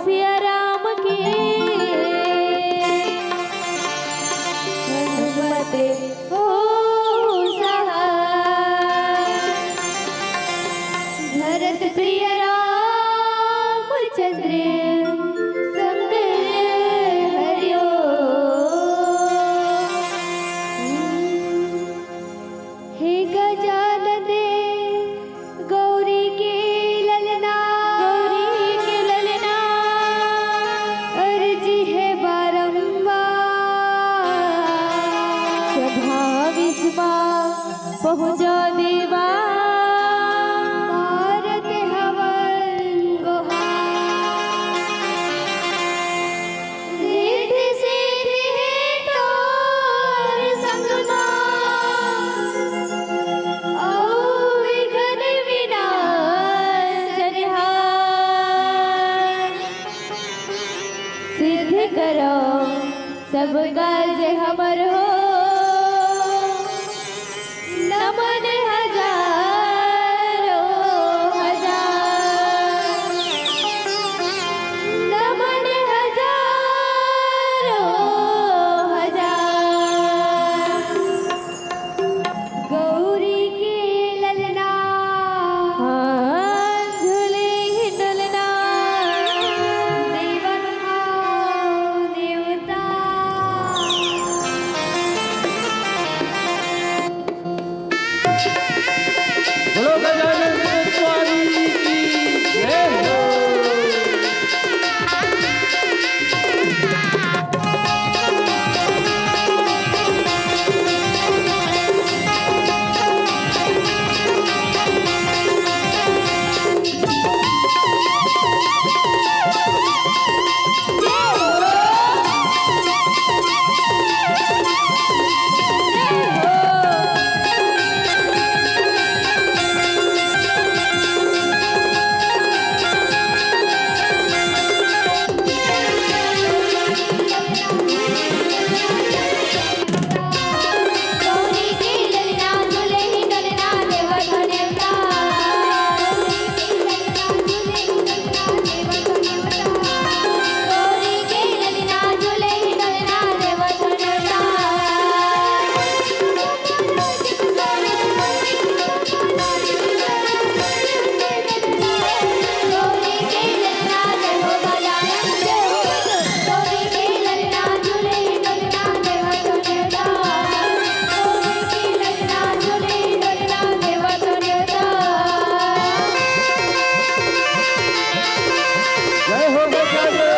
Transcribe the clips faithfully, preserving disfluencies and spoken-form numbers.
सिया राम के हनुमत हो सहाय। भरत प्रिय रामचंद्र शंकर हरिओ। हे गजानन गौरी के ललना, गौरी के ललना, अर्जी है बारंबार। सभा विस्मा पहुँचो देवा, भारत हवन गोहार। रिद्धि सिद्धि हे तोर संग मा, अउ विघ्न विनाश चरिहार। सिद्ध करो सब काज हमर हो, नमन हजारों हजार, नमन हजारों हजार। गौरी के ललना, हाँ, झूले ही डोलना, देवन हो देवता। बोलो गजानन स्वामी की जय हो। जय हो गजानन।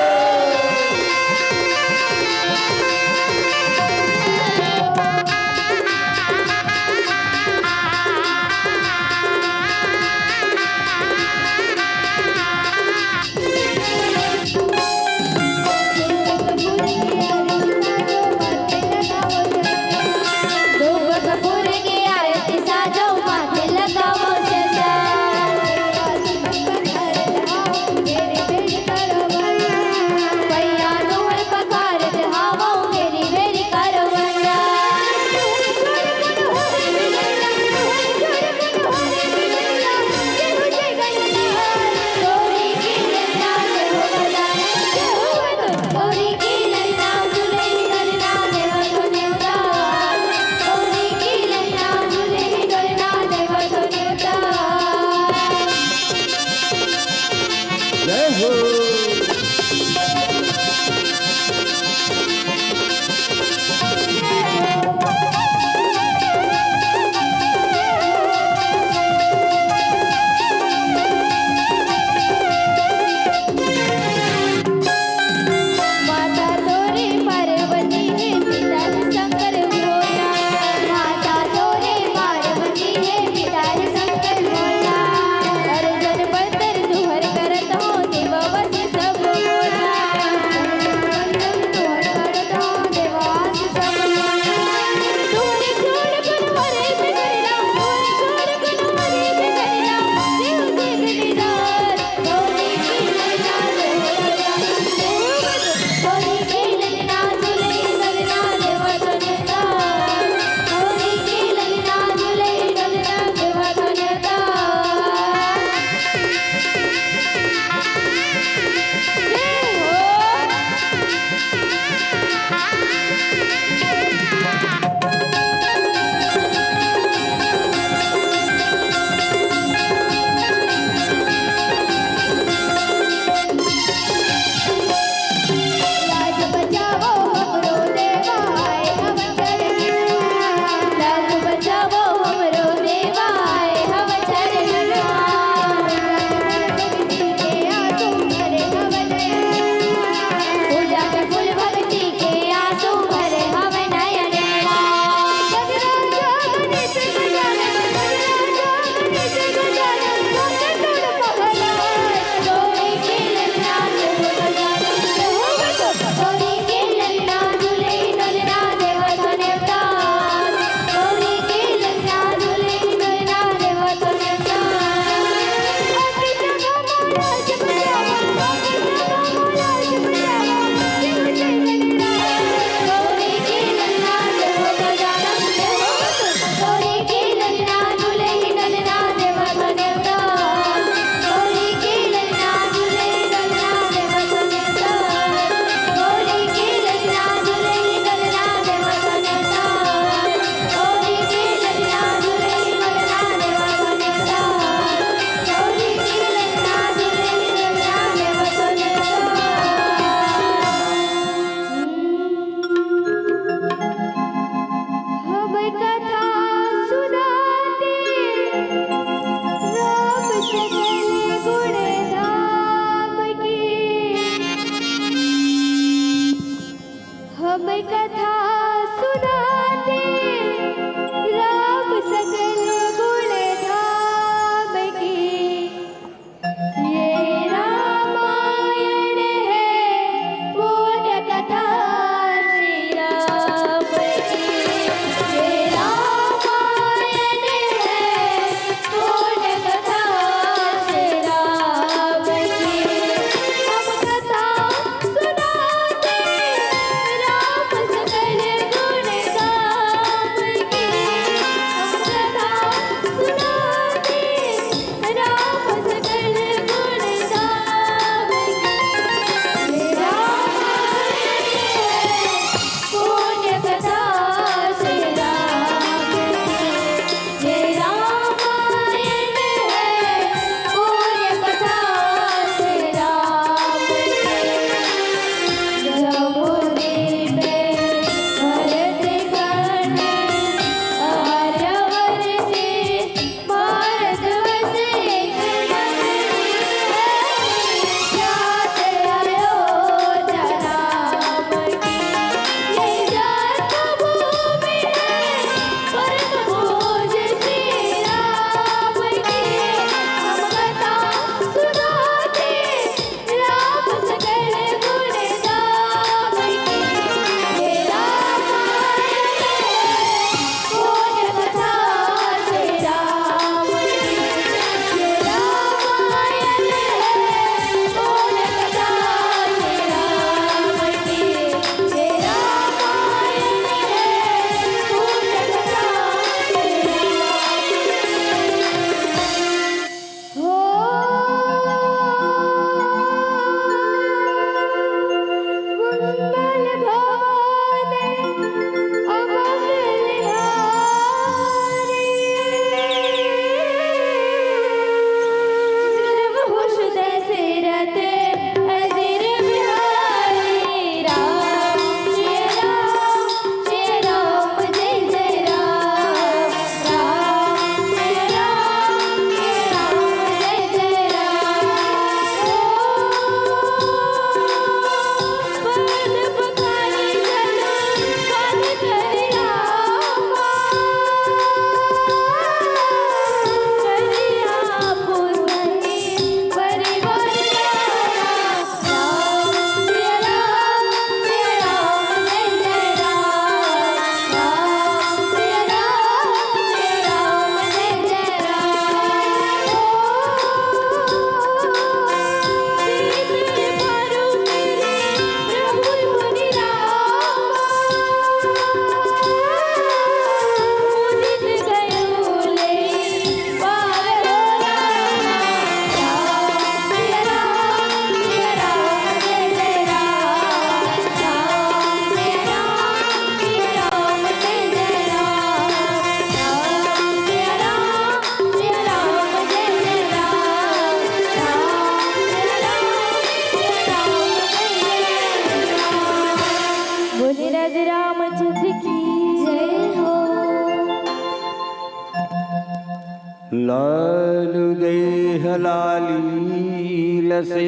लाल देह लालील से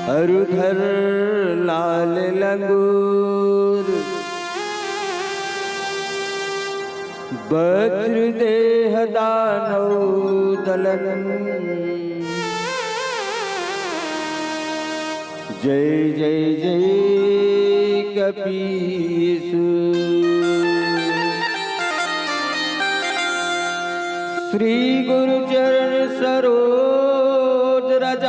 अरुधर लाल लंगूर। वज्र देह दानव दलन। जय जय जय कपीसु। श्री गुरु चरण सरोज रज।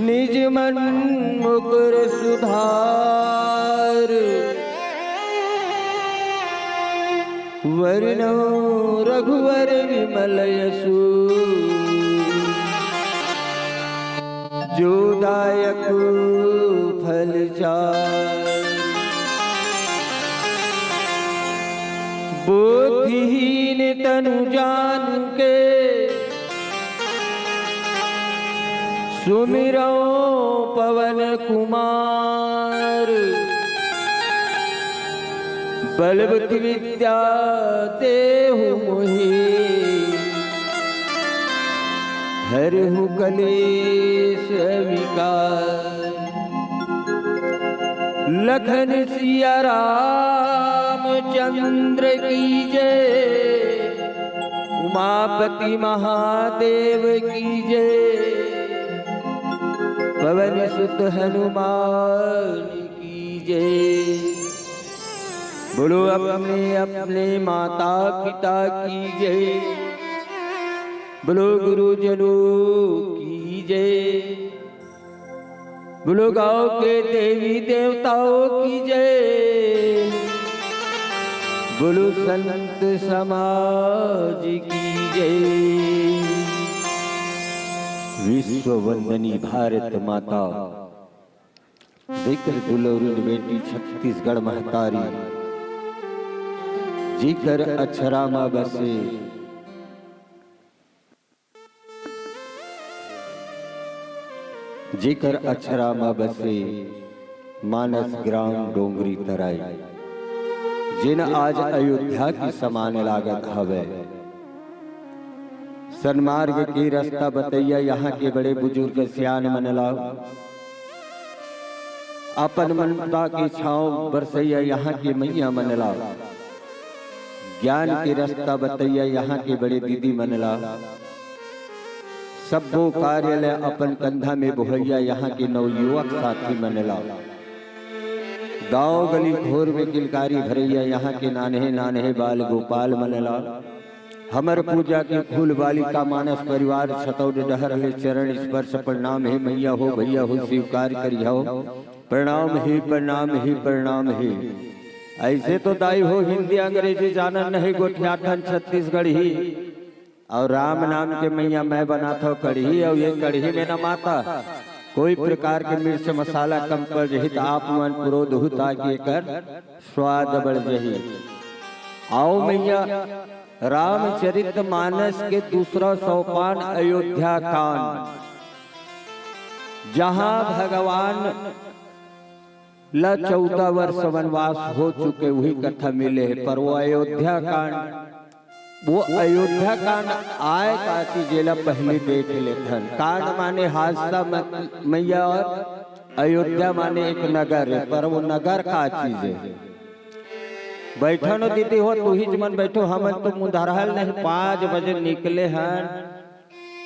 निज मन मुकुर सुधार। वरनउँ रघुवर विमल यसु। जो दायक फल चार। बुद्धिहीन तनु जान के सुमिरउँ पवन कुमार। बलबुद्धि विद्या देहु मोहि। हरहु कलेस विकार। लखन सिया रामचंद्र की जय। उमापति महादेव की जय। पवन सुत हनुमान की जय। बोलो अपने अपने माता पिता की जय। बोलो गुरुजनों की जय। बोलो गांव के देवी देवताओं की जय। बोलो संत समाज की जय। विश्व वंदनी भारत माता, जेकर दुलौरिन बेटी छत्तीसगढ़ महतारी, जेकर अछरा म बसे, जेकर अछरा म बसे मानस ग्राम डोंगरी तराई, जेन आज अयोध्या के समान लागत हवय। सन्मार्ग के रस्ता बतैया यहाँ के बड़े बुजुर्ग सियान मन ला, अपन ममता के छांव बरसैया यहाँ के मैया मन ला, ज्ञान के रस्ता बतैया यहाँ के बड़े दीदी मन ला, सब्बो कार्य ल अपन कंधा में बोहैया यहाँ के नवयुवक साथी मन ला, गांव गली घोर में किलकारी भरैया यहाँ के नान्हे नान्हे बाल गोपाल मन ला, हमर पूजा के फूल बालिका मानस परिवार छतौद डहर ले चरण स्पर्श प्रणाम हे मैया हो, भैया हो, स्वीकार करिहव। प्रणाम हे, प्रणाम हे, प्रणाम हे। ऐसे तो दाई हो हिंदी अंग्रेजी जानन नहीं, गोठियाथन छत्तीसगढ़ी। अउ राम नाम के मैया मैं बनाथव कढ़ी, अउ ये कढ़ी में न माता कोई प्रकार के मिर्च मसाला कम पड़ रही त आप मन पुरो दुहू ताकि एकर स्वाद बढ़ जही। आओ मैया, रामचरित मानस के दूसरा सोपान अयोध्या कांड, जहां भगवान ला चौदह वर्ष वनवास हो चुके, वही कथा मिले हे, पर वो अयोध्या कांड, वो अयोध्या कांड आय का चीज, एला पहली देख लेथन। कांड माने हादसा मत-, मैया, और अयोध्या माने एक नगर हे, पर वो नगर का चीज हे? बैठो न दीदी हो, तुहिच मन बैठो, हमन तो मुंधरहल नहीं, पाँच बजे निकले हन,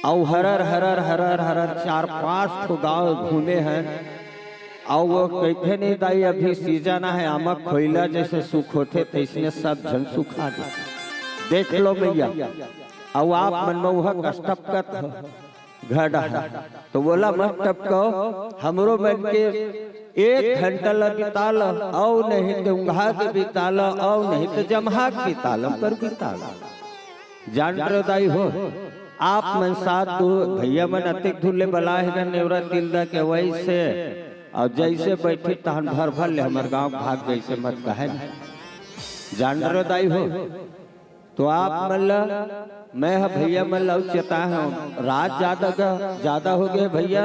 अउ हरर हरर हरर हरर चार पांच ठो गांव घूमे हन। अउ वो कहिथे नहीं दाई, अभी सीजन हे, आमा खोइला जैसे सुखोथे तैसने सब झन सुखा दे। देख लो मैया, अउ आप मन में वह कस टपकत हो। घड़ा है। तो बोला, "मत टपकाओ, हमरो मन के एक घंटा ला बिता लो, अउ नहीं तो उंघा के बिता लो, अउ नहीं तो जमहा के बिता लो, पर बिता लो।" जान रहो दाई हो, आप मन साथ दो भैया मन अतेक धुन ले बला हे गा नेवरा तिलदा के वैसे, अउ जैसे बैठे तहन भर भर ले हमर गांव भाग जैसे मत कहे ना। जान रहो दाई हो, तो आप मन ल, मैं ह भैया मन ल अउ चेता हूँ, रात ज्यादा ग-, ज्यादा हो गए भैया,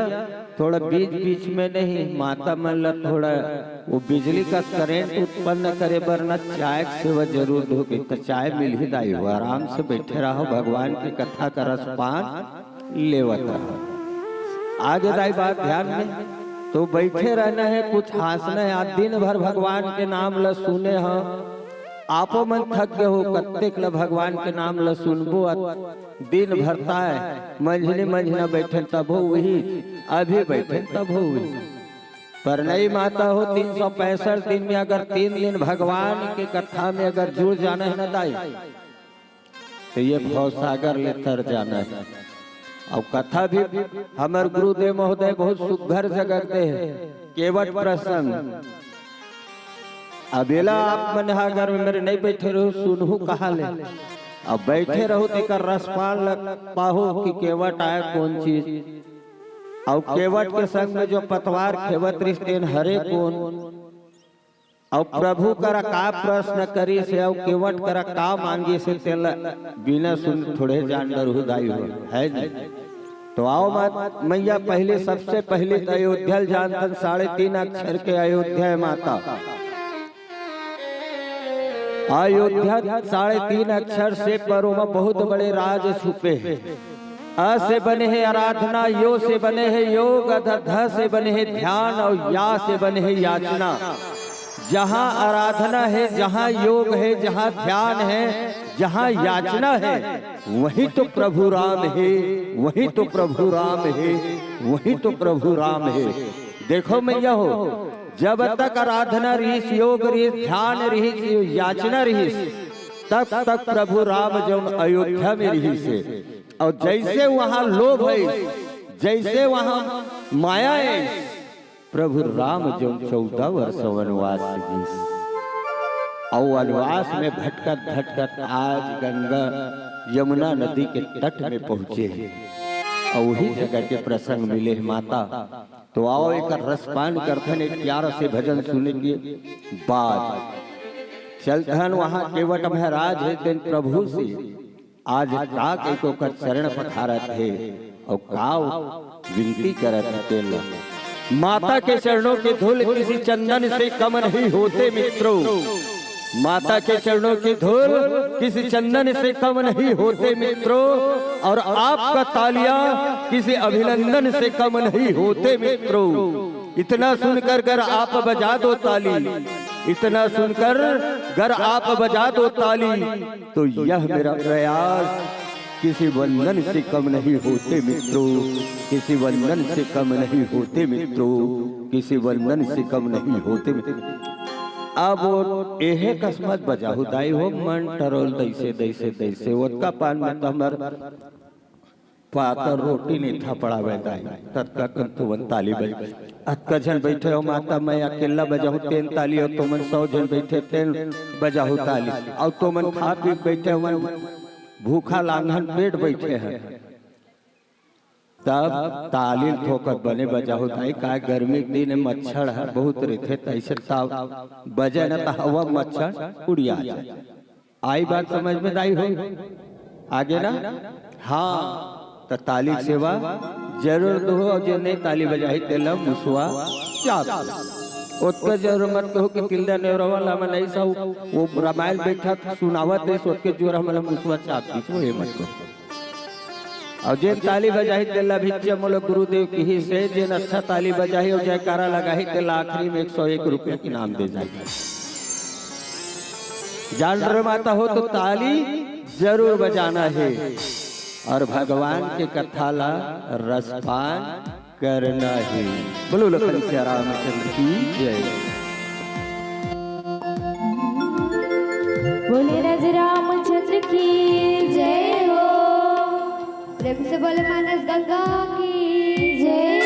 थोड़ा बीच बीच में नहीं, माता मन ल थोड़ा वो बिजली का करंट उत्पन्न करे बर न चाय के सेवा जरूर होगे। तो चाय मिलही दाई हो, आराम से बैठे रहो, भगवान की कथा का रसपान लेवत रहो। आगे दाई बात ध्यान में, तो बैठे रहना है, कुछ हाँसना है। आज दिन भर भगवान के नाम ल सुने हो, आपो मन थक गए हो, कत्तेक ल भगवान के नाम ल सुनबो। दिन भर ताय मंझनी मंझना बैठे तब हो वही, अभी बैठे तब हो वही। पर नहीं माता हो, तीन सौ पैंसठ दिन में अगर तीन दिन भगवान के कथा में अगर जुड़ जाना है ना दाई, तो ये भवसागर ले तर जाना है। अउ कथा भी हमर गुरुदेव महोदय बहुत सुघर जगह दे है, केवट प्रसंग। अब एला आप मन ह अगर मेरे नहीं बैठे रहो, सुनहू कहा ले, अब बैठे रहो तेकर रसपान ल पाहो कि केवट आय कौन चीज, अउ केवट के संग में जो पतवार खेवत रिहिस तेन हरे कौन, अउ प्रभु करा का प्रश्न करिस हे, अउ केवट करा का मांगिस हे, तेला बिना सुन थोड़े जान डरहु दाई हो, है जी। तो आओ मात-, मैया पहले, सबसे पहले तो अयोध्या ल जानथन, साढ़े तीन अक्षर के अयोध्या है माता। अयोध्या साढ़े तीन अक्षर से, पर ओमा बहुत बड़े राज छुपे हैं। अ से बने हे आराधना, यो से बने हे योग, अध ध से बने हे ध्यान अउ या से बने हे याचना। जहाँ आराधना हे, जहाँ योग हे, जहाँ ध्यान हे, जहाँ याचना हे, वहीं तो प्रभु राम हे, वहीं तो प्रभु राम हे, वहीं तो प्रभु राम हे। देखो मैया हो, जब तक आराधना रहिस, योग रहिस, ध्यान रहिस, याचना रहिस, तब तक प्रभु राम जौन अयोध्या में रहिस हे। अउ जैसे वहाँ लोभ है, जैसे वहाँ माया है, प्रभु राम जौन चौदह वर्ष वनवास गिस, अउ वनवास में भटकत भटकत आज गंगा यमुना नदी के तट में पहुँचे हे। अउ वही जगह के प्रसंग मिले हे माता। तो आओ एकर रसपान करथन एक प्यारा से भजन सुने के बाद चलथन वहाँ केवट महाराज हे तेन प्रभु से। आज का कहिके ओकर चरण पखारत हे अउ का विनती करत हे तेन ल। माता के चरणों की धूल किसी चंदन से कम नहीं होते मित्रों। माता के चरणों की धूल किसी चंदन से कम नहीं होते मित्रों, और आपका तालियां किसी अभिनंदन से कम नहीं होते मित्रों। इतना सुनकर गर आप बजा दो ताली, इतना सुनकर गर आप बजा दो ताली, तो यह मेरा प्रयास किसी वंदन से कम नहीं होते मित्रों, किसी वंदन से कम नहीं होते मित्रों, किसी वंदन से कम नहीं होते मित्रों। अब वो एहे कस मत बजाहू दाई हो, मन टरोल दैसे, दैसे, दैसे। ओतका पान में तो हमर पातर रोटी नहीं था पड़ावे दाई। ततका कन तुमन ताली बज-, अतका झन बैठे हो माता, मैं अकेला बजाहूँ तेन ताली, अउ तुमन सौ झन बैठे तेन बजाहू ताली, अउ तुमन खा पी बैठे हो, मन भूखा लांघन पेट बैठे हैं। तब ताली ठोकत बने बजाहू दाई, का गर्मी के दिन मच्छर है बहुत रहिथे, त ऐसे ताव बजे न त हवा मच्छर उड़िया जाए। आई बात समझ में दाई हो? आगे ना? हाँ, त ताली सेवा जरूर दो, अउ जे नहीं ताली बजाही तेला मुसवा चाप। ओतका जरूर मत कहो कि तिल्दा नेवरा वाला मन ऐसा वो, वो रामायण बैठा सुनावत हे, सोच के जोर हमला मुसवा चाप दीस, वो ये मत कहो। अउ जेन ताली बजाही तेला भिक्षा मोला गुरुदेव किहिस हे, जेन अच्छा ताली बजाही अउ जयकारा लगाही तेला आखिरी में एक सौ एक रुपया इनाम दे जाही। जान रहे माता हो तो ताली जरूर बजाना है और भगवान के कथा ला रसपान करना है। बोलो लखन सिया रामचंद्र की जय। बोले राजा रामचंद्र की जय हो। प्रेम से बोले मानस गंगा की जय।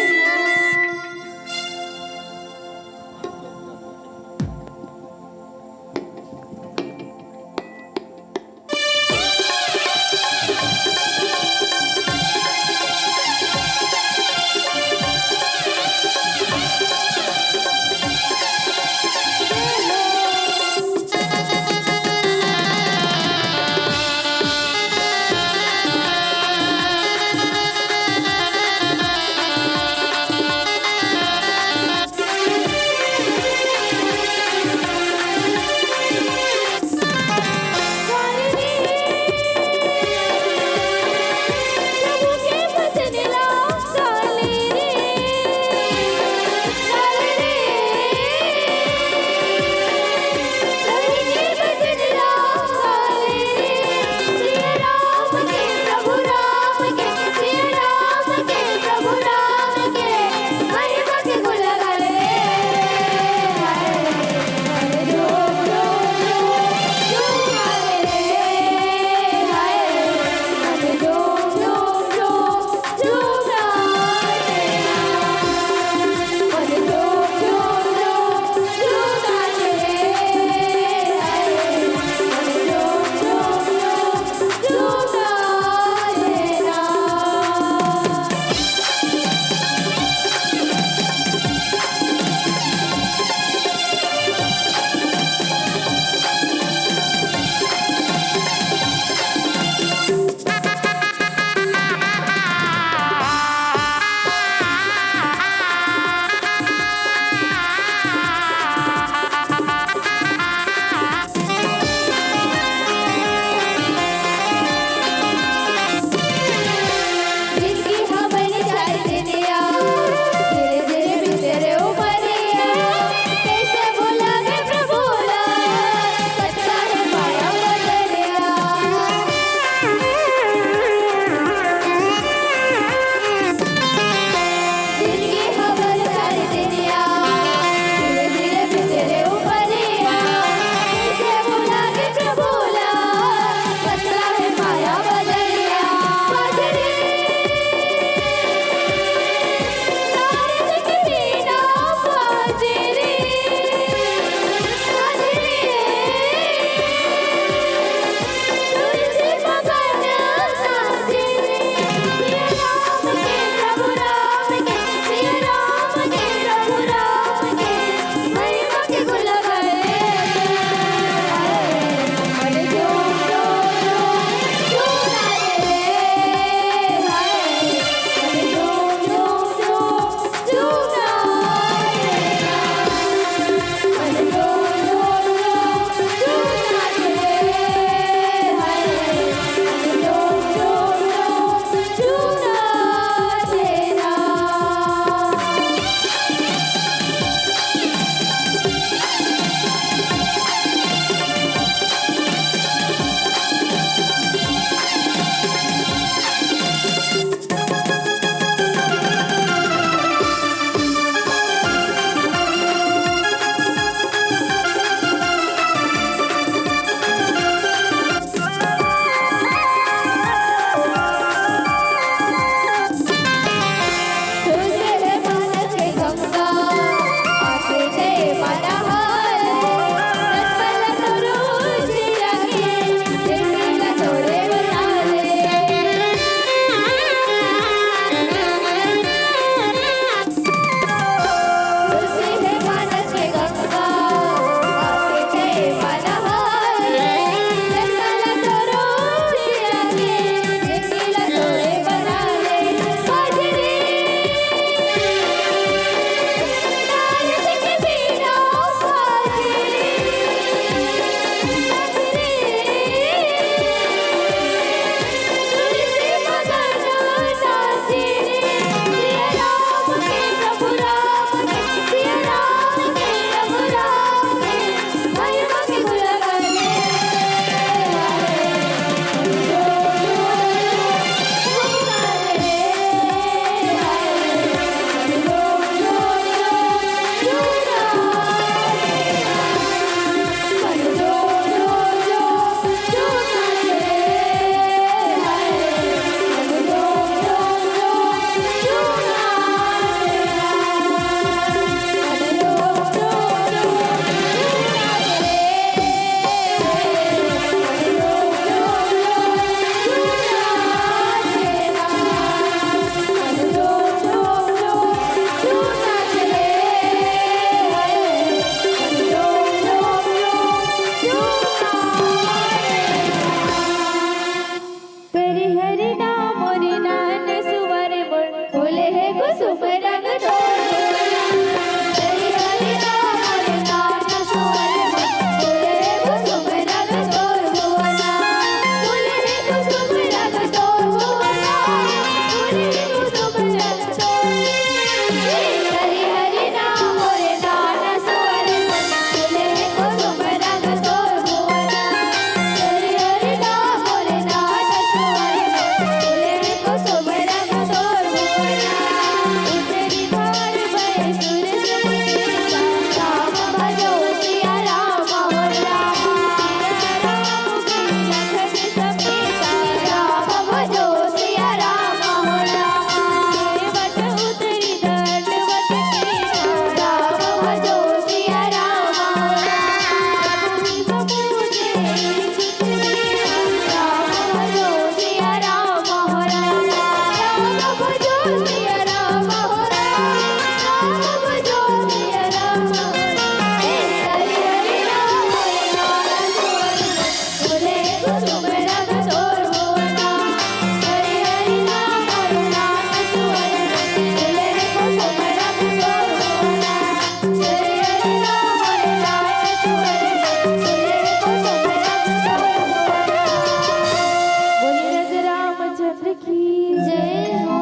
बोलिए राजा रामचंद्र की जय हो।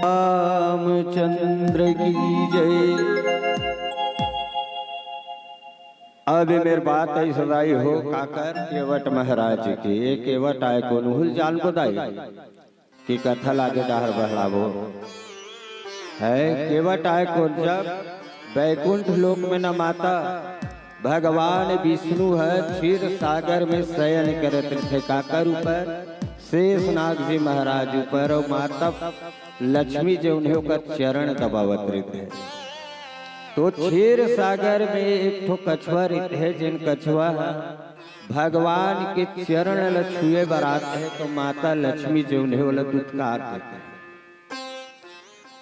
रामचंद्र की जय। अब ये मेर बात अइस आय हो काकर, केवट महाराज के। ये केवट आय कोन, उहू ल जान बदाई कि कथा ल आगे डहर बढ़ाबो। हे केवट आय कोन, जब बैकुंठ लोक में न माता, भगवान विष्णु ह क्षीर सागर में शयन करत रहिथे। काकर ऊपर? शेषनाग जी महाराज ऊपर। अउ माता लक्ष्मी जउन हे ओकर चरण दबावत रहिथे। तो क्षीर सागर में एक ठो कछुआ रहिथे, जेन कछुआ ह भगवान के चरण ल छुए बर आथे, तो माता लक्ष्मी जउन हे ओला दुत्कार देथे।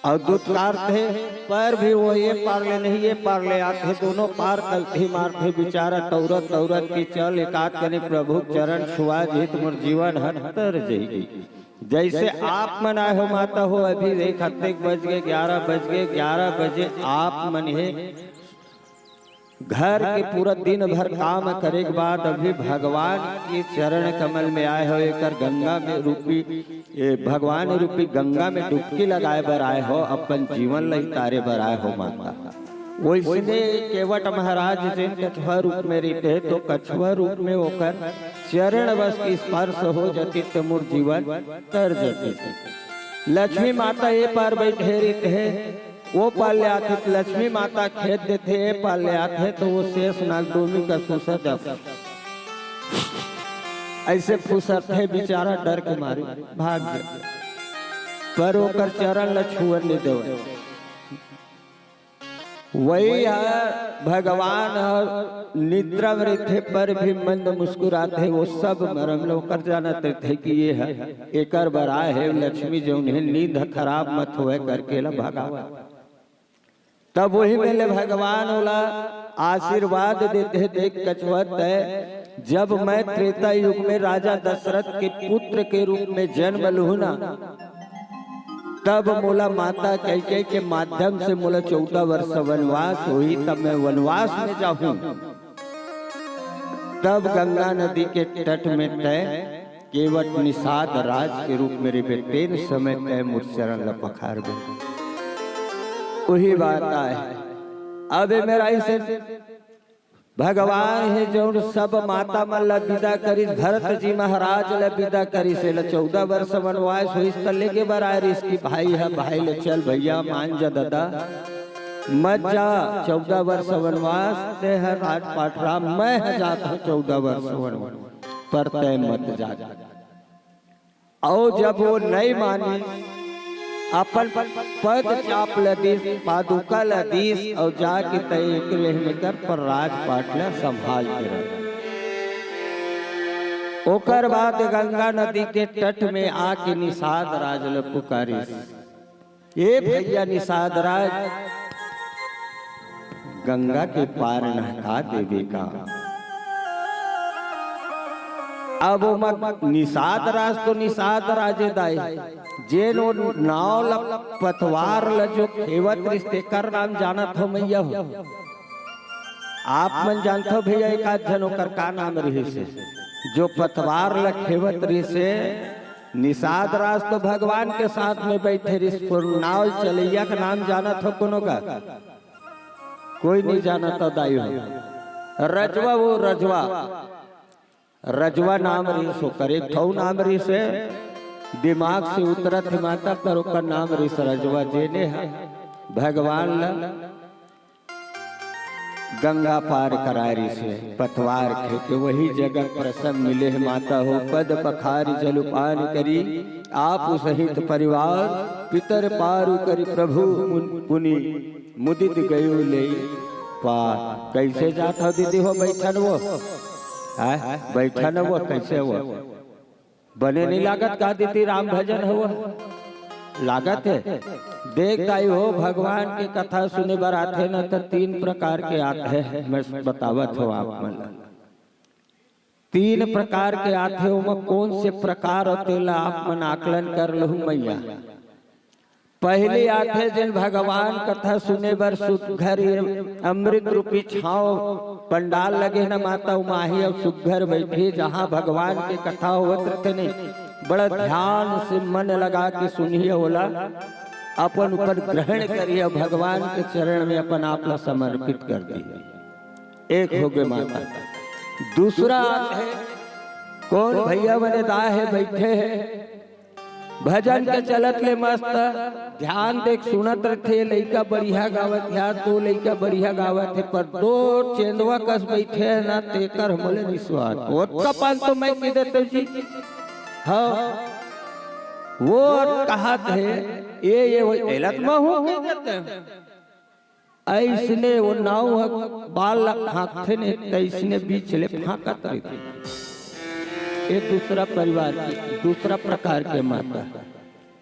अउ दुत्कारथे, पर भी वो ये पार ले नहीं, ये पार ले आथे, दोनों पार कलथी मारथे। बिचारा टौरत टौरत के चल, एकात कनी प्रभु चरण छुआ जही त मोर जीवन ह तर जही। जइसे आप मन आए हो माता हो, अभी देख अतेक बज गे, ग्यारह बज गे, ग्यारह बजे आप मन हे घर के पूरा दिन भर काम करे के बाद अभी भगवान के चरण कमल में आए हो, एकर गंगा में रूपी, ए, भगवान रूपी गंगा में डुबकी लगाए बर आए हो, अपन जीवन ल हितारे बर आए हो माता। वइसने केवट महाराज जेन कछुआ रूप में रहिथे, तो कछुआ रूप में ओकर चरण बस के स्पर्श हो जतिस त मोर जीवन तर जतिस। लक्ष्मी माता ए पार बइठे रहिथे, ओ पार ले आथे त लक्ष्मी माता खेद देथे, ए पार ले आथे त ओ शेष नाग डोमी कस सुसर जाथे। अइसे फुसरथे बिचारा डर के मारे भाग जाथे, पर ओकर चरण ल छुअन नइ देवय। वही ह भगवान ह निद्रा में रहिथे पर भी मंद मुस्कुराथे, ओ सब मरम ल ओकर जानत रहिथे कि ये ह एकर बर आए हे लक्ष्मी, जउन हे नींद ह खराब मत होवय करके ल भगावय। तब वही में ले भगवान ओला आशीर्वाद देथे, देख कछुआ तैं, जब मैं त्रेता युग में राजा दशरथ के पुत्र के रूप में जन्म लूहूं ना, तब मोला माता कैकेयी के माध्यम से मोला चौदह वर्ष वनवास होही, तब मैं वनवास में जाहूं। तब गंगा नदी के तट में तैं केवट निषाद राज के रूप में रहिबे, तेन समय तैं मोर चरण ल पखारबे। उही बात आय। अब ए मेर अइसे भगवान हे जउन सब माता मन ल विदा करिस, भरत जी महाराज ल विदा करिस, एला चौदह वर्ष वनवास होइस त लेगे बर आए रिहिस कि भाई ह, भाई ले चल भइया, मान जा ददा, मत जा, चौदह वर्ष वनवास, तैं ह राजपाट रह, मैं ह जात हंव चौदह वर्ष वनवास, पर तैं मत जा। अउ जब ओ नइ मानिस, अपन पद चाप ल दिस, पादुका ल दिस, अउ जाके तैं एक रेह में कर पर राजपाट ल संभाल के रख। ओकर बाद गंगा नदी के तट में आके निषाद राज ल पुकारिस, ए भइया निषाद राज, गंगा के पार नहका देबे का? अब ओमा निषाद राज तो निषाद राजे दाई, जेन ओ नाव ल, पतवार ल जो खेवत रिहिस तेकर नाम जानत हो मैया हो। आप मन जानथव भैया, एक आध झन ओकर का नाम रिहिस हे, जो पतवार ल खेवत रिहिस हे। निषाद राज तो भगवान के साथ में बैठे रिहिस, पर नाव चलैया का नाम जानत हो कोनो का? कोई नहीं जानत हो दाई हो। रजवा, वो रजवा, रजवा नाम रिहिस ओकर, एक ठऊ नाम रिहिस हे, दिमाग से उतरत हे माता, पर ओकर नाम रिहिस रजवा। जेने ह भगवान ल गंगा पार कराय रिहिस हे, पतवार खेके वही जगह प्रसंग मिले हे माता हो। पद पखारि जलपान करी, आप सहित परिवार, पितर पारु करि प्रभु मुन-, पुनि मुदित गयो लेई पार। कैसे जात हो दीदी हो, बैठन वो? हैं? बैठन वो, कैसे वो? बने नहीं लागत का दीदी, राम भजन हो? लागत हे। देख दाई हो, भगवान के कथा सुने बर आथे न, त तीन प्रकार के आथे, मैं बतावत हो आप मन ला। तीन प्रकार के आथे, ओमा कोन से प्रकार हो, तेला आप मन आकलन कर लहू मैया। पहली आथे, जेन भगवान कथा सुने बर सुघर ये अमृत रूपी छांव पंडाल लगे न माता, उमाही अउ सुघर बैठे, जहां भगवान के कथा होवत रथे ने, बड़ा ध्यान से मन लगा के सुनिए, ओला अपन ऊपर ग्रहण करिए, भगवान के चरण में अपन आप ला समर्पित कर दिए। एक हो गए माता। दूसरा आथे, कोन भैया बने दाय हे, बैठे हे, भजन के चलत ले मस्त ध्यान देख सुनत रथे, लइका बढ़िया गावत हे, दो लइका बढ़िया गावत हे, पर दो चेंदवा कस बैठे हे ना, तेकर मोले विश्वास। ओतका पान तो मैं कह देते जी, हाँ, वो कहत हे, ये, ये, वो एलत महू कह देते हैं। अइसने वो नाव ह बाल ला फांकथे ने, तइसने बीच ले फांकत रहिथे। ये दूसरा परिवार के, दूसरा प्रकार के माता।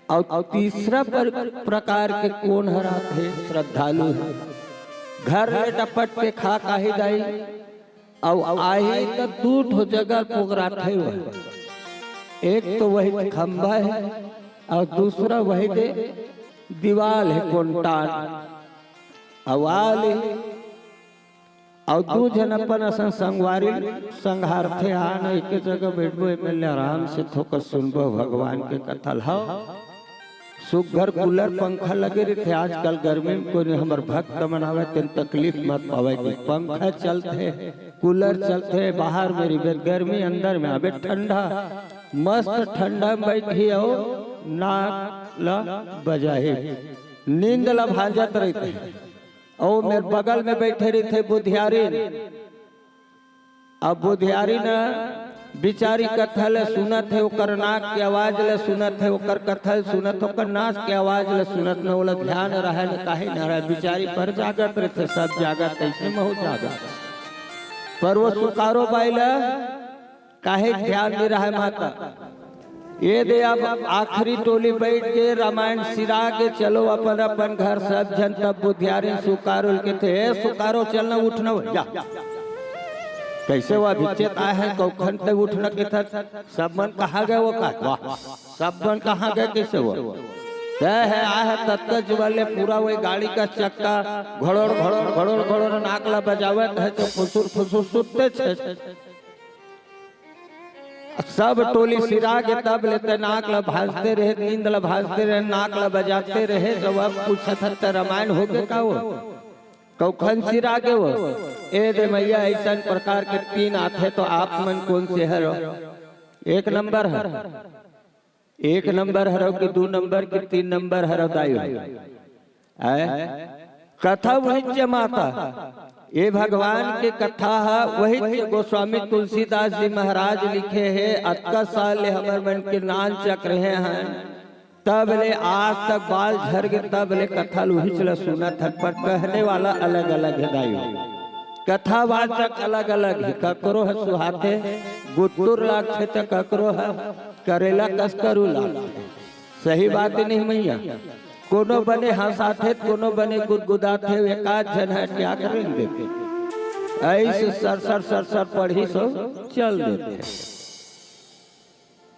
अउ तीसरा पर-, प्रकार के कोन हर आथे? श्रद्धालु हे। घर ले डपट के खा काही दाई, अउ आही त दू ठो जगह पोगराथे वह। एक तो वही खंभा हे, अउ दूसरा वही दे दीवाल हे, कोंटान। अउ आ ले, अउ दू झन अपन असन संगवारी संघारथे, आ न एके जगह बैठबो, एमे ले आराम से थोकस सुनबो भगवान के कथा ल। हव, सुघर कूलर पंखा लगे रहिथे। आजकल गर्मी में कोई हमर भक्त मन आवय, तेन तकलीफ मत पावय। कि पंखा चलथे, कूलर चलथे, बाहर में रहिबे गर्मी, अंदर में आबे ठंडा। मस्त ठंडा में बैठही अउ नाक ल बजाही, नींद ल भांजत रहिथे। अउ मेर बगल में बैठे रहिथे बुधियारिन। अब बुधियारिन बिचारी कथा ल सुनत हे, ओकर नाक के आवाज ल सुनत हे, ओकर कथा ल सुनत हे, ओकर नाक के आवाज ल सुनत न, ओला ध्यान रहय न, काहे न रहय, बिचारी पर जागत रहिथे, सब जागत, तइसने महू जागत। पर वो सुकारो बाई ल काहे ध्यान नइ रहय माता। ये दे अब आखिरी टोली बैठ के रामायण सिरा के चलो अपन अपन घर सब झन। तब बुधियारिन सुकारो ल कथे, "ए सुकारो, चल न, उठ न, जा।" कैसे वो अभी चेत आय हे, कौखन ते उठ न कथे, सब मन कहाँ गए वो का? वाह, सब मन कहाँ गए, कैसे वो? तय हे, आय हे, तत्का जुबल ले पूरा वही गाड़ी का चक्का घड़ोड़, घड़ोड़, घड़ोड़, घड़ोड़ नाक ला बजावत हे, तो फुसुर, फुसुर सुत्ते छे। सब टोली सिरा के तब ले ते नाक ल भांजते रहे, नींद ल भांजते रहे, नाक ल बजाते रहे। जब अब पूछत हन, "ते रामायण हो गे का वो? कौखन सिरा गे वो?" ए दे मैया, अइसन प्रकार के तीन आथे, तो आप मन कोन से हरो? एक नंबर हर, एक नंबर हरो कि दू नंबर कि तीन नंबर हरो दाई हो? आय? कथा वही च माता, ये भगवान के कथा ह, वही च गोस्वामी तुलसीदास जी महाराज लिखे हे। अतका साल ले हमर मन के नान चक रहे हैं, तब ले आज तक बाल झर गे, तब ले कथा ल उहीच ल सुनत हन, पर कहने वाला अलग-अलग हे दाई। कथावाचक अलग-अलग हे, ककरो ह सुहाथे, गुद्दुर लागथे, त ककरो ह करेला कस करू लागथे। सही बात नहीं मैया? कोनो बने हंसाथे, कोनो बने गुदगुदाथे, एकाध झन ह क्या करेंगे? ऐसे सर, सर, सर, सर पढ़ी सो चल देथे।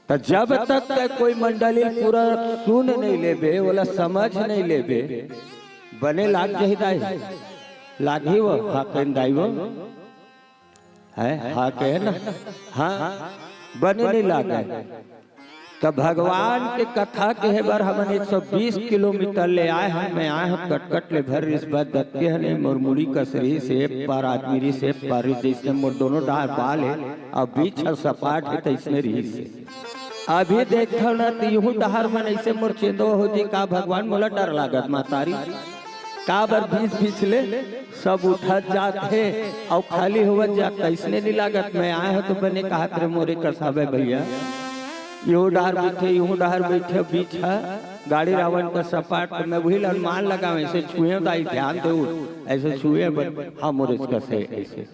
त जब तक तैं कोई मंडली पूरा सुन नहीं लेबे, ओला समझ नहीं लेबे, बने लाग जाही दाई, लागही वो, हाँ कहिन दाई वो, है, हाँ कहे ना, हाँ, बने नहीं लागे। त भगवान के कथा कहे बर हमन एक सौ बीस किलोमीटर ले आए हन। मैं आए हन कटकट ले, भर रिहिस बस दतके हने, मोर मुड़ी कस रिहिस हे, पार आदमी रिहिस हे, पार रिहिस, जइसने मोर दोनों डाहर बाल हे, अउ बीच ह सपाट हे, तइसने रिहिस हे। अभी देखथव ना, त इहू डाहर मन अइसे मोर चेंदो हो जी, का भगवान मोला डर लागत महतारी, काबर बीच बीच ले सब उठत जात हे अउ खाली होवत जात, अइसने नहीं लागत। मैं आए हंव त बने कहत रहे मोरे कसाबे भैया, इहू डाहर बइठे, इहू डाहर बइठे, बीच ह गाड़ी रावण का सपाट, त मैं वही ल अनुमान लगावे, अइसे छुए दाई, ध्यान देव, अइसे छुए बर, हाँ मोरे कसे अइसे।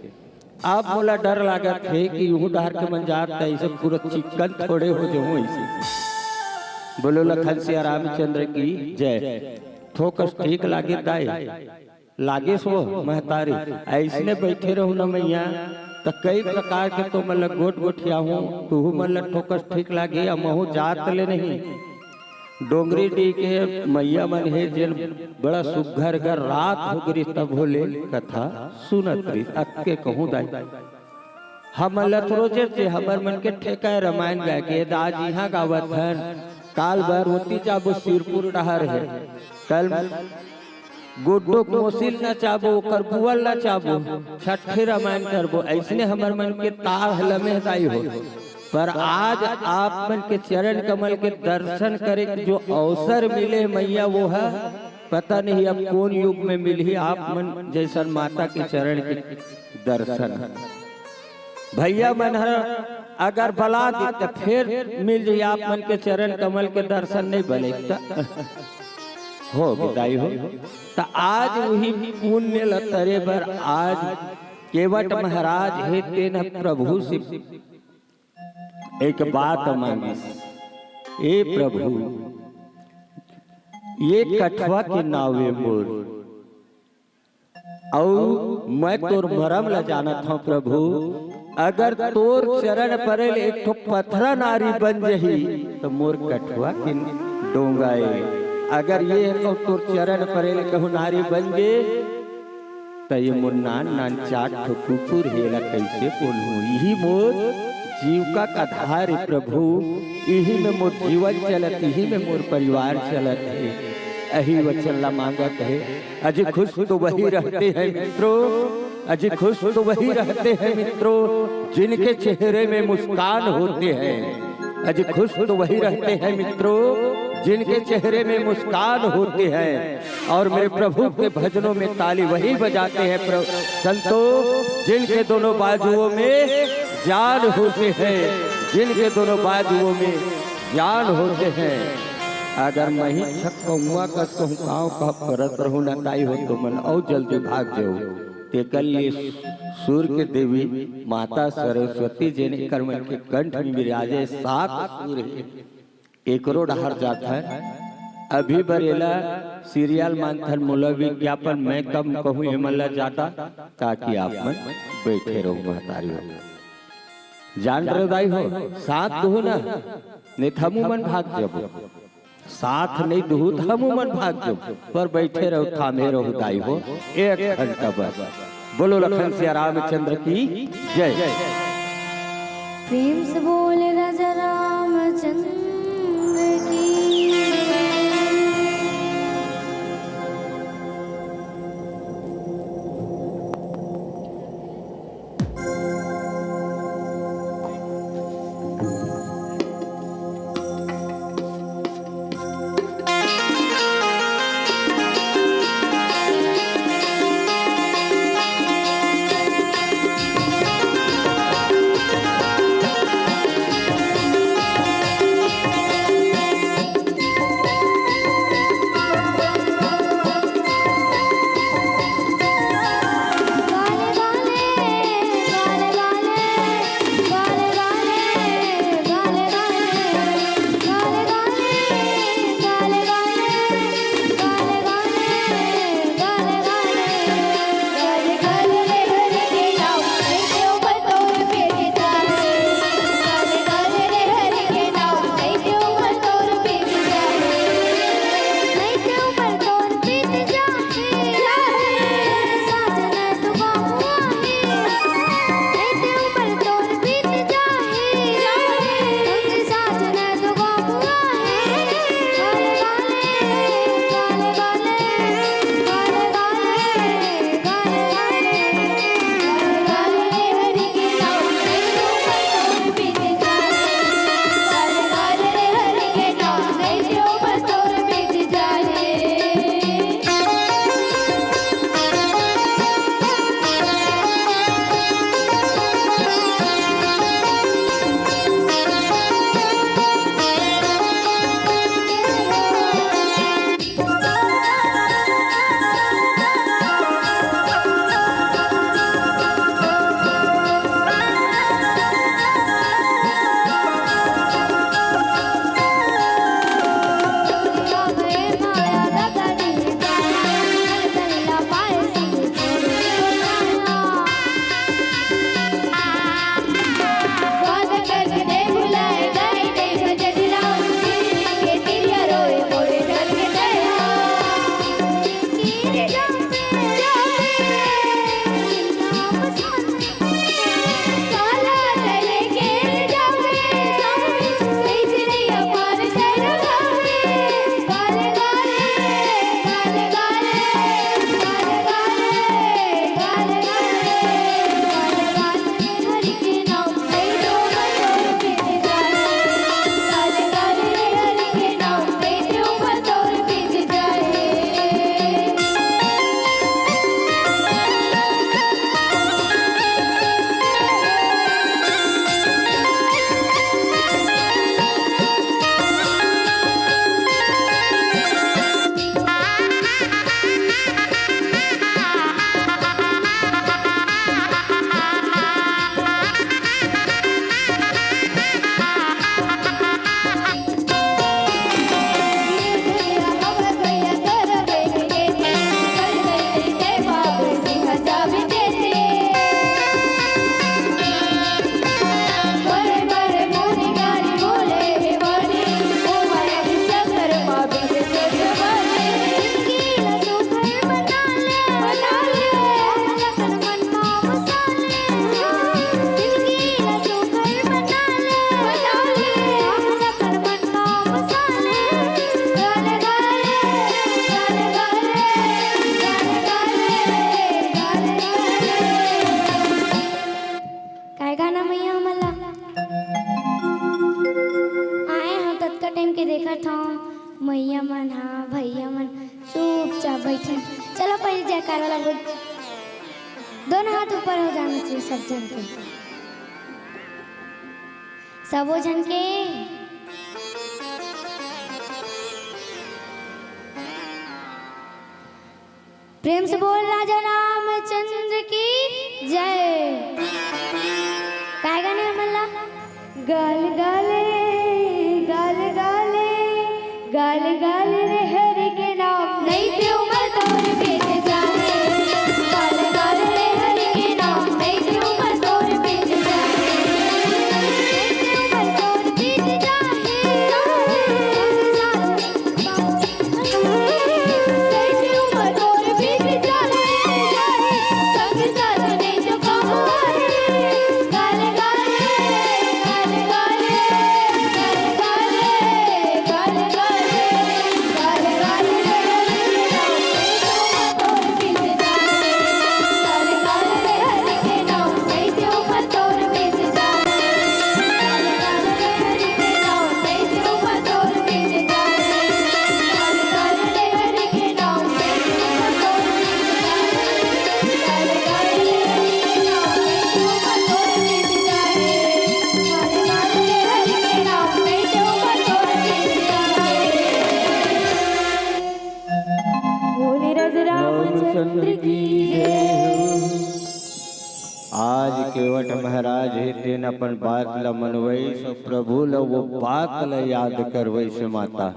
अब मोला डर लागत हे कि इहू डाहर के मन जात त अइसे पूरा चिक्कन थोड़े हो जाहूं अइसे। बोलो लखन सिया रामचंद्र की जय। थोकस ठीक लागे दाई, लागिस वो महतारी। अइसने बइठे रहूं ना मइया, त कई प्रकार के तुमन ल गोठ गोठियाहूं, तुहू मन ल थोकस ठीक लागे, अउ महूं जात ले नहीं। डोंगरी डीह के मइया मन हे, जेन बड़ा सुग्घर घर रात हो गे रिहिस तभो ले कथा सुनत रिहिस, अतके कहूं दाई। हमन ल त रोजे ते हमर मन के ठेका हे रमायन गाय के, त आज इहां गावत हन, काल बर ओती जाबो सिरपुर डाहर हे, कल गुड्डो के मोसी ल नचाबो, ओकर बुआ ल नचाबो, छट्ठी रमायन करबो, अइसने हमर मन के तार ह लमे दाई हो। पर आज आप मन के चरण कमल के दर्शन करे के जो अवसर मिले हे मइया, वो ह पता नहीं अब कोन युग में मिलही आप मन जइसन माता के चरण के दर्शन। भइया मन ह अगर बला दे त फेर मिल जाही आप मन के चरण कमल के दर्शन, नहीं बले त हो गे दाई हो। त आज उही पुण्य ल तरे बर आज केवट महाराज हे, तेन ह प्रभु से एक बात मांगिस, ए प्रभु, ये कठवा के नाव ए मोर, अउ मैं तोर मरम ल जानत हंव प्रभु, अगर तोर चरण परे ले एक ठो पथरा नारी बन जही, त मोर कठवा के डोंगा ए। अगर ये कहूं तोर चरण परे ले कहूं नारी बन गे, त ये मोर नान नान चार ठो कुकुर हे, एला कइसे पोलहूं? इही मोर जीविका का आधार हे प्रभु, इही में मोर जीवन चलत, इही में मोर परिवार चलत हे। अही वचन ला मांगत हे। अजी खुश तो वही रहते हैं मित्रों, अजी खुश तो वही रहते हैं मित्रों, जिनके चेहरे में मुस्कान होते हैं। अजी खुश तो वही रहते हैं मित्रों, जिनके चेहरे में मुस्कान होते हैं। और मेरे प्रभु के भजनों में ताली वही बजाते हैं प्र-, संतोष, जिनके दोनों बाजुओं में जान होते हैं, जिनके दोनों बाजुओं में जान होते हैं। अगर महीं छक्कउवा कस कहूं कांव कांव करत रहूं न ताई हो, तुमन अउ जल्दी भाग जाहू। तेकर लिए सुर के देवी माता सरस्वती जेन एकर मन के कंठ में विराजे, सात सुर हे। एकरो डहर जात हे। अभी बर एला serial मानथन, मोला विज्ञापन मैं कम कहूं, एमन ला जादा, ताकि आप मन बइठे रहू महतारी हो। जान रहे दाई हो, साथ दुहू ना, नहीं त हमू मन भाग जबो। साथ नहीं दुहू त हमू मन भाग जबो, पर बइठे रहू, थामे रहू दाई हो, एक घंटा बस। बोलो लखन सिया रामचंद्र की जय। प्रेम से बोले राजा रामचंद्र की। मैया मन, हाँ, भैया मन, चुपचाप बैठे। चलो, पहले जयकारा ला बोल। दोनों हाथ ऊपर हो जाना चाहिए सब जन के, सबो जन के। प्रेम से बोल, राजा रामचंद्र की जय। काय गाने हमन ला? गाल गाले, गाल गाले, गाल गाल रे हरि के नाम, नहीं ते उमर तोर बीत जाए। गाल गाल रे हरि के नाम, नहीं ते उमर तोर बीत जाए। नहीं ते उमर तोर बीत जाए। बोले राजा रामचंद्र की जय हो। आज केवट महाराज हे, तेन अपन बात ल मनवइस, प्रभु ल वो बात ल याद करवइस माता।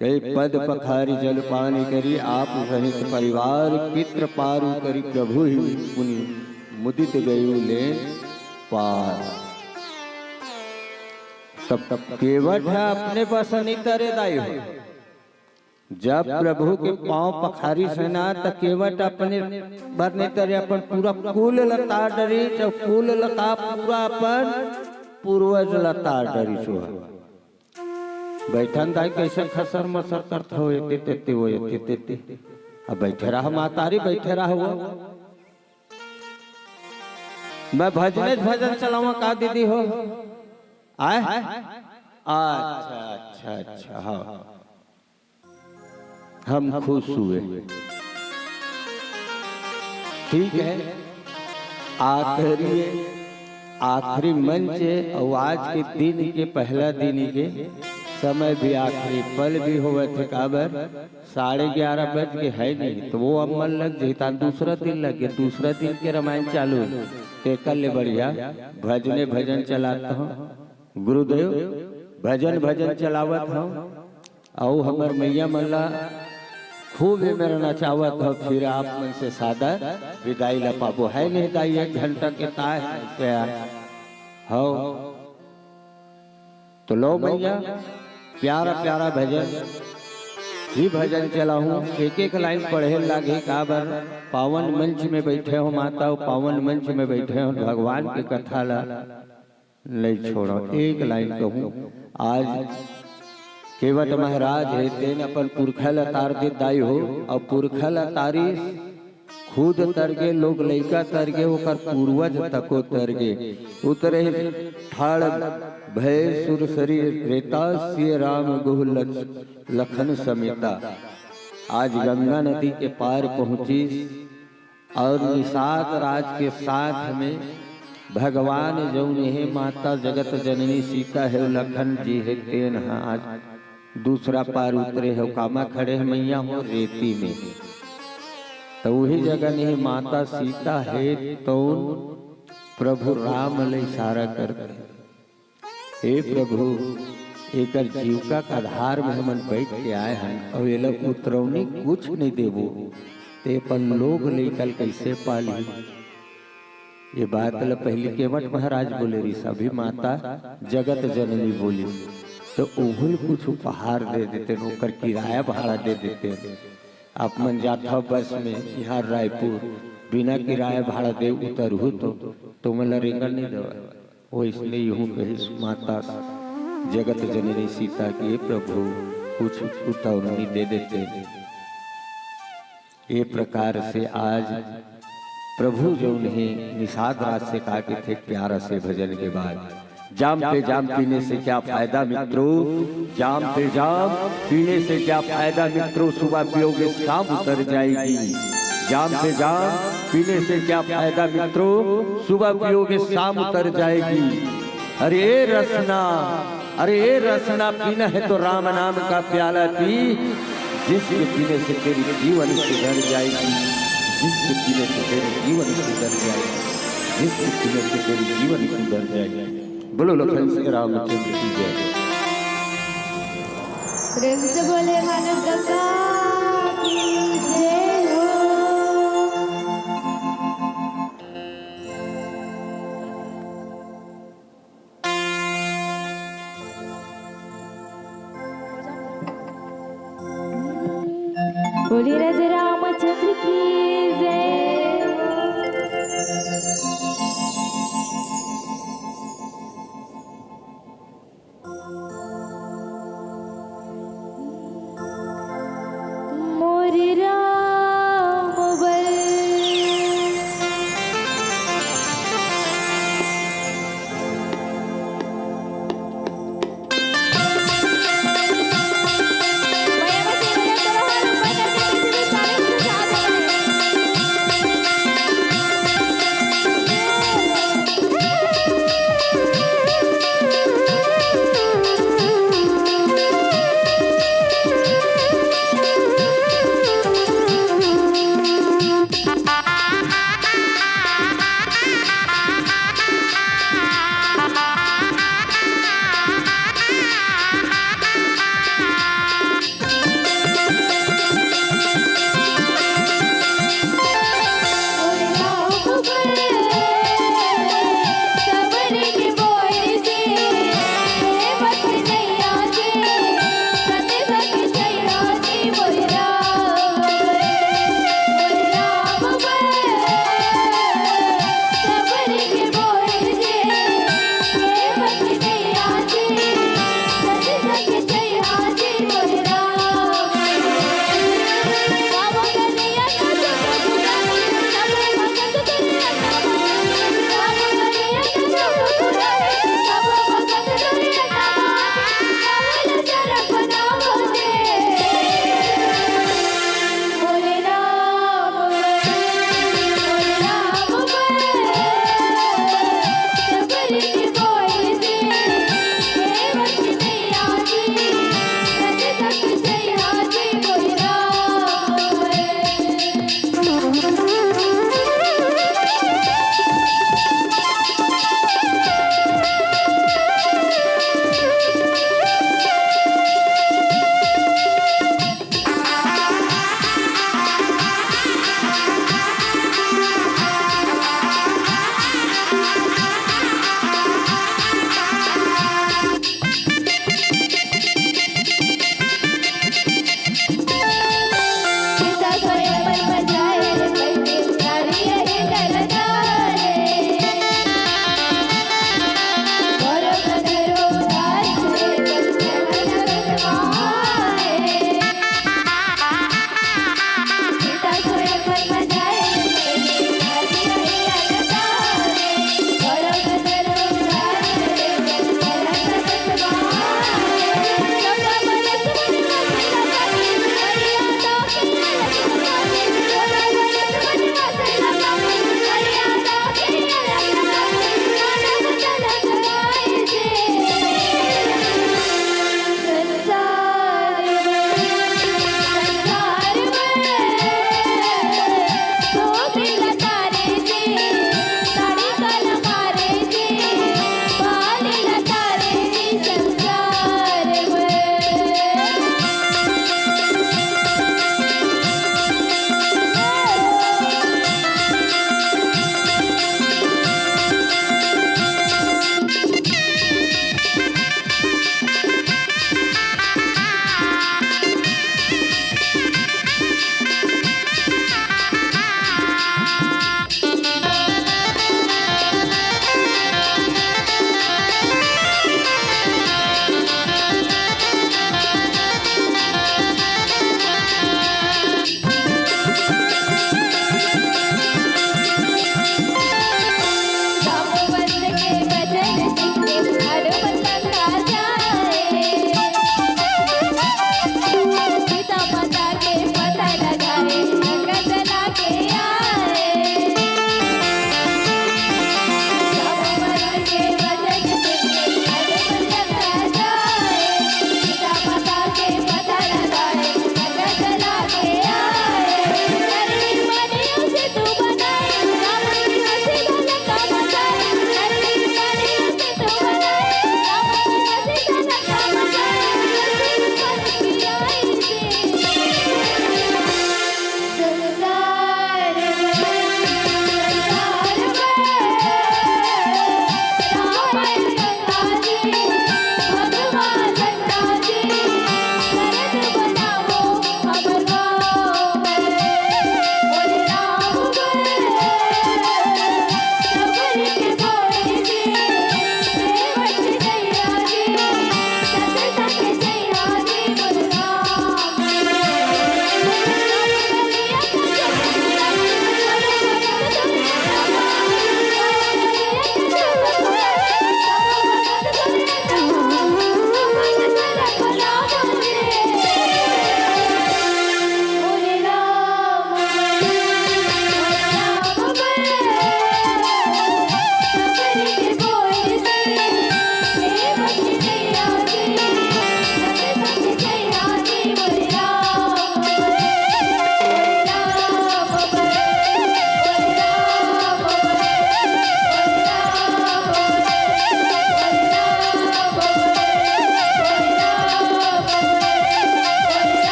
कई पद पखारी जलपान करी, आप सहित परिवार पित्र पारू करी, प्रभु ही पुनि मुदित गयु ले पार। तब, तब केवट ह अपने बस नइ तरे दाई हो। जब प्रभु के पाँव पखारिस हे ना, त केवट अपने बर नइ तरे, अपन पूरा कुल ल तार डरिस, अउ कुल ल का, पूरा अपन पूर्वज ल तार डरिस हो। बैठन दाई, कइसे खसर मसर करत हो, एती तेती, वो एती तेती। अब बैठे रह मातारी, बैठे रह वो। मैं भजने भजन चलावा का दीदी हो? आय? अच्छा, अच्छा, अच्छा, हाँ। हम खुश हुए। ठीक है, आखिरी, आखिरी मंच है, अउ आज के दिन के पहला दिन के समय भी आखिरी पल भी होवत हे। काबर? साढ़े ग्यारह बज के है नहीं, तो वो अब मन लग जाही, तान दूसरा दिन लग गे, दूसरा दिन के रामायण चालू हे। तेकर ले बढ़िया भजने भजन चलात हँव। गुरुदेव, भजन भजन चलावत हँव, अउ हमर मैया मन ला खूब एमेर नचावत हँव, फिर आप मन से सादर विदाई ला पाबो। है नहीं दाई, एक घंटा के ताय हे, हव। तो लो मैया, प्यारा प्यारा भजन ही भजन चलाहूँ, एक एक लाइन पढ़े लागही, काबर पावन मंच में बैठे हो माता, अउ पावन मंच में बैठे हो, भगवान के कथा ला नइ छोड़ो। एक लाइन कहूँ, आज केवट महाराज हे, तेन अपन पुरखा ल तार दे दाई हो, अउ पुरखा ल तारिस, खुद तरगे, लोग लइका तरगे, ओकर पूर्वज तको तरगे। उतरे ठाड़ भय सुर सरीर रेता, सिय राम गुह लच-, लखन समेता। आज गंगा नदी के पार पहुँचिस अउ निषाद राज के साथ में भगवान जउन हे, माता जगत जननी सीता हे, लखन जी हे, तेन ह आज दूसरा पार उतरे हो, कामा खड़े हे मैया हो रेती में। तो वही जगह नहीं माता सीता हे, तउन प्रभु राम ले इशारा करते। हे प्रभु, एकर जीविका के आधार में हमन बैठ के आए हन, अउ एला उतरौनी कुछ नहीं देबो, ते अपन लोग लइका ल कइसे पालही? ये बात ल पहिली केवट महाराज बोले रिहिस, अभी माता जगत जननी बोली, तो उहुल कुछ उपहार दे देते, ओकर किराया भाड़ा दे देते। आप मन जाथव बस में यहाँ रायपुर, बिना किराया भाड़ा दे उतरहू तो तुमन ला रेंगन नहीं देवय। वइसने यूं कहिस माता जगत जननी सीता कि, "हे प्रभु, कुछ उतरौनी दे देते।" ये प्रकार से आज प्रभु जउन हे निषाद राज से का कथे, प्यारा से भजन के बाद जाम पे जाम पीने से क्या फायदा मित्रों, जाम पे जाम पीने से क्या फायदा मित्रों, सुबह पियोगे शाम उतर जाएगी। जाम पे जाम पीने से क्या फायदा मित्रों, सुबह पियोगे शाम उतर जाएगी। अरे ए रसना, अरे ए रसना, पीना है तो राम नाम का प्याला पी, जिसके पीने से तेरी जीवन सुधर जाएगी, जिसके पीने से तेरी जीवन सुधर जाएगी, जिसके पीने से तेरी जीवन सुधर जाएगी। बोलो लखन सिंह रामचंद्र की जय। प्रेम से बोले मानव गंगा की जय हो। बोलिए राजा रामचंद्र की जय। मोर राम बल।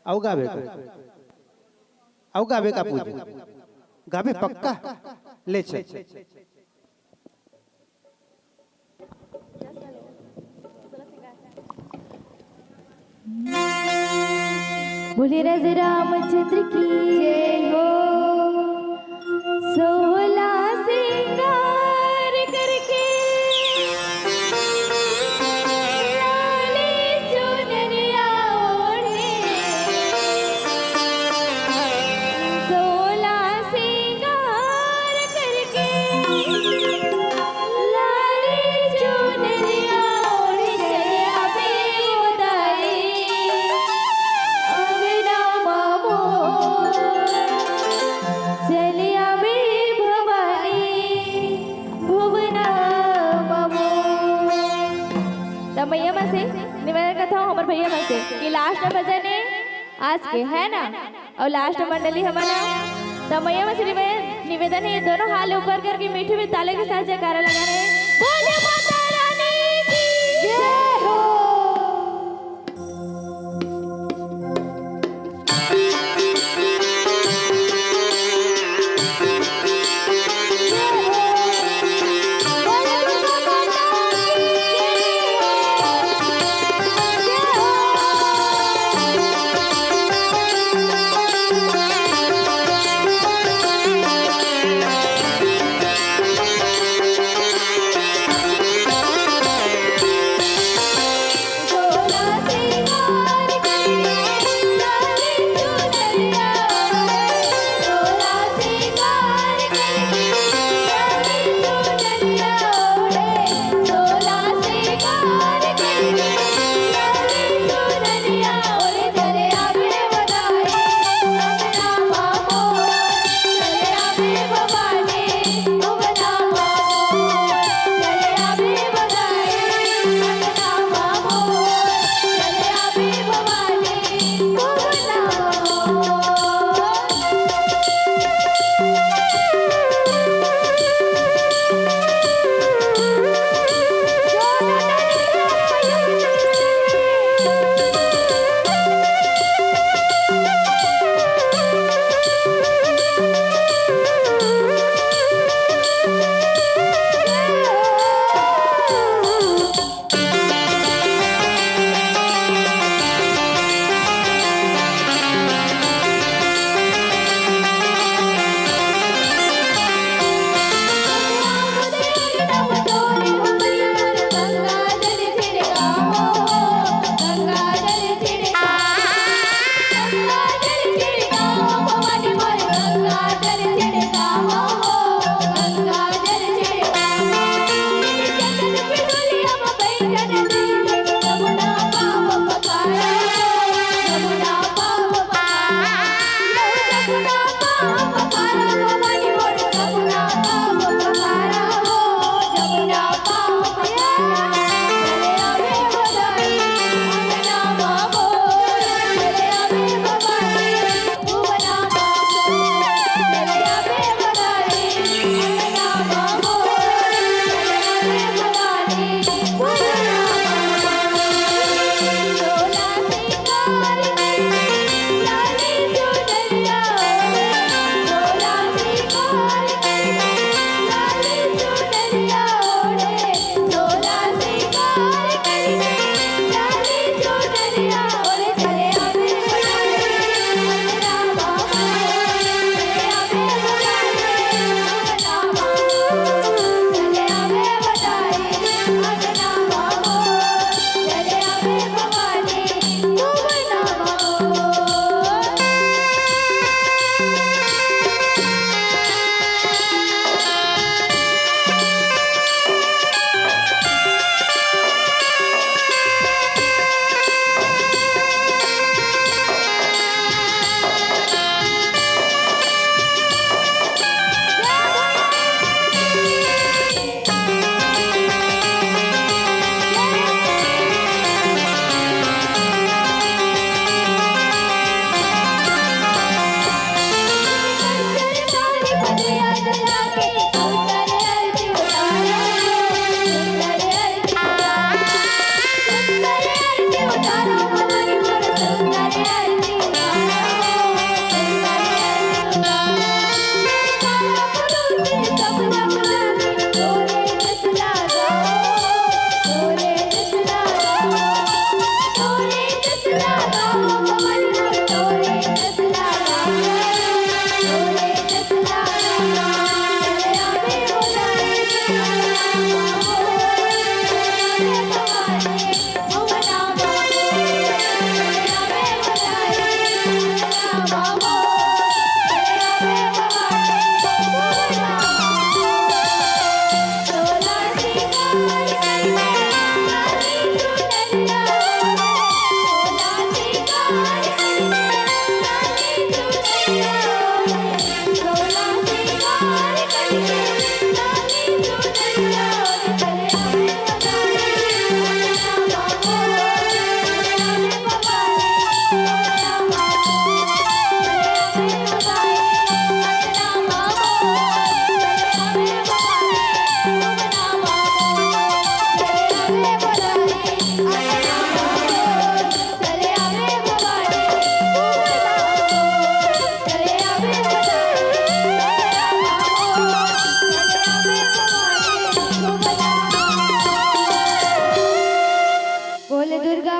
अउ गाबे का? अउ गाबे का पूछे? गाबे पक्का? ले चल। बोले राजा रामचंद्र की जय हो। सोला सिंगार करके लाली चुनरिया ओढ़े। सोला सिंगार करके लाली चुनरिया ओढ़े चलिया बे उदाई अंगना मामो। चलिया बे भवानी भुवना मामो। त मैया मन से निवेदन करत हूँ, हमर भैया मन से कि लास्ट में भजन है आज के, है ना? अउ लास्ट मंडली हमन ह, त मैया मन से निवे-, निवेदन है, दोनों हाथ ऊपर करके मीठे मीठे ताली के साथ जयकारा लगा रहे हैं। बोले माता रानी की जय हो।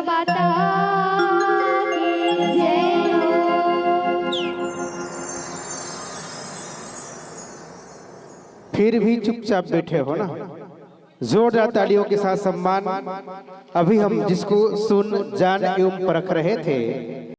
माता की जय हो। फिर भी चुपचाप बैठे हो ना। जोरदार तालियों के साथ सम्मान। अभी हम जिसको सुन, जान एवं परख रहे थे,